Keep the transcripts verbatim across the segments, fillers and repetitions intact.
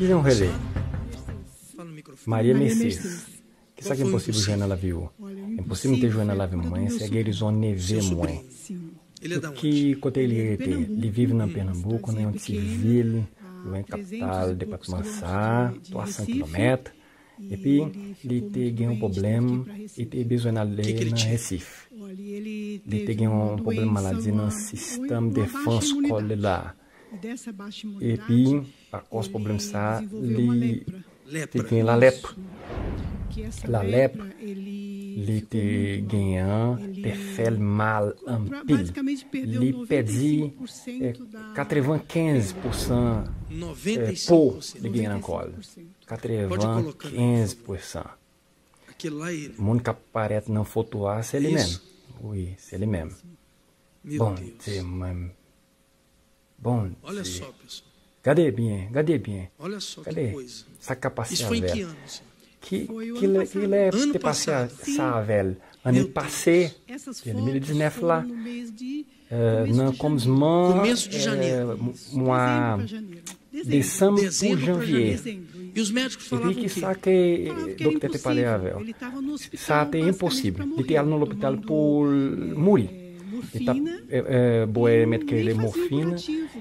Kijan w rele? Maria Mercedes. Kisa ki enposib ou jwenn nan lavi w? Enposib m te jwenn nan lavi mwen, se gerizon neve mwen. Ki kote li rete? Li viv nan Pènanbouk, nan yon ti vil lwen kapital depatman sa a, twa san kilomèt. Epi, li te gen yon pwoblèm, li te bezwen ale nan Resif. Li te gen yon pwoblèm maladi nan sistèm defans kò l la. Epi, akòz pwoblèm sa a, li te gen lalèp. Lalèp li te genyen an te fè l mal anpil. Li pèdi, eh, katrevenkenz pousan, eh, po li genyen nan kò l. Katrevenkenz pousan. Moun k ap parèt nan foto a, se li menm. Wi, se li menm. Bondye menm. Bondye. Gade byen, gade byen. Gade sa k ap pase avè l. Ki, ki lè, ki lè te pase a, sa avè l? Ane pase, de mil diznèf la, eh, nan kòmansman, eh, mwa desanm pou janvye. Epi kisa ke, eh, doktè te pale avè w? Sa te enposib. Li te al nan lopital pou l mouri. Li t ap, eh, eh, bwè remèd ki rele mòfin.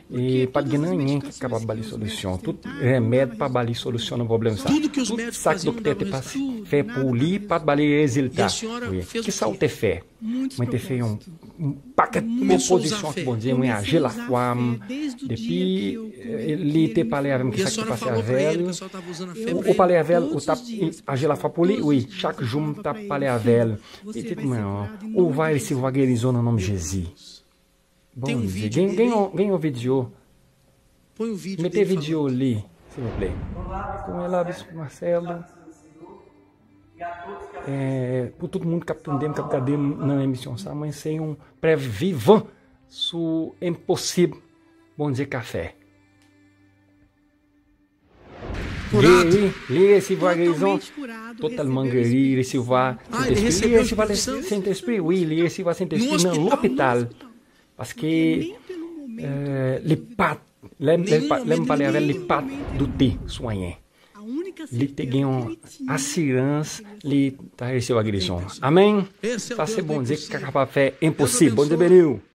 E pa t gen anyen ki kapab ba li solisyon. Tout remèd pa ba li solisyon nan pwoblèm sa. Tout sa k doktè te pase fè pou li pa t ba li rezilta. Wi. Kisa w te fè? Mwen te fè yon pakèt pwopozisyon ak Bondye, mwen aji lafwa m. Depi, eh, li te pale avè m, kisa ki te pase avè l? Ou, ou pale avè l, ou t ap aji lafwa pou li? Wi, chak jou m t ap pale avè l. Pitit mwen an, ou va resevwa gerizon nan non Jezi. Bondye, gen, gen yon, gen yon videyo. Mete videyo li, silvouplè. Kounye la, Bisp Marcelo. Eh, pou tout moun k ap tande m, k ap gade m nan emisyon sa, mwen se yon prèv vivan sou enposib Bondye ka fè. Geri, li resevwa gerizon, totalman geri, li resevwa Sentespri, li resevwa Sentespri, wi, li resevwa Sentespri nan lopital. Paske, eh, li pa t, lè, lè, lè m pale avè l, li pa t doute sou anyen. Li te gen yon asirans, li ta resevwa gerizon. Amèn. Sa se Bondye ki kapab fè enposib. Bondye beni w.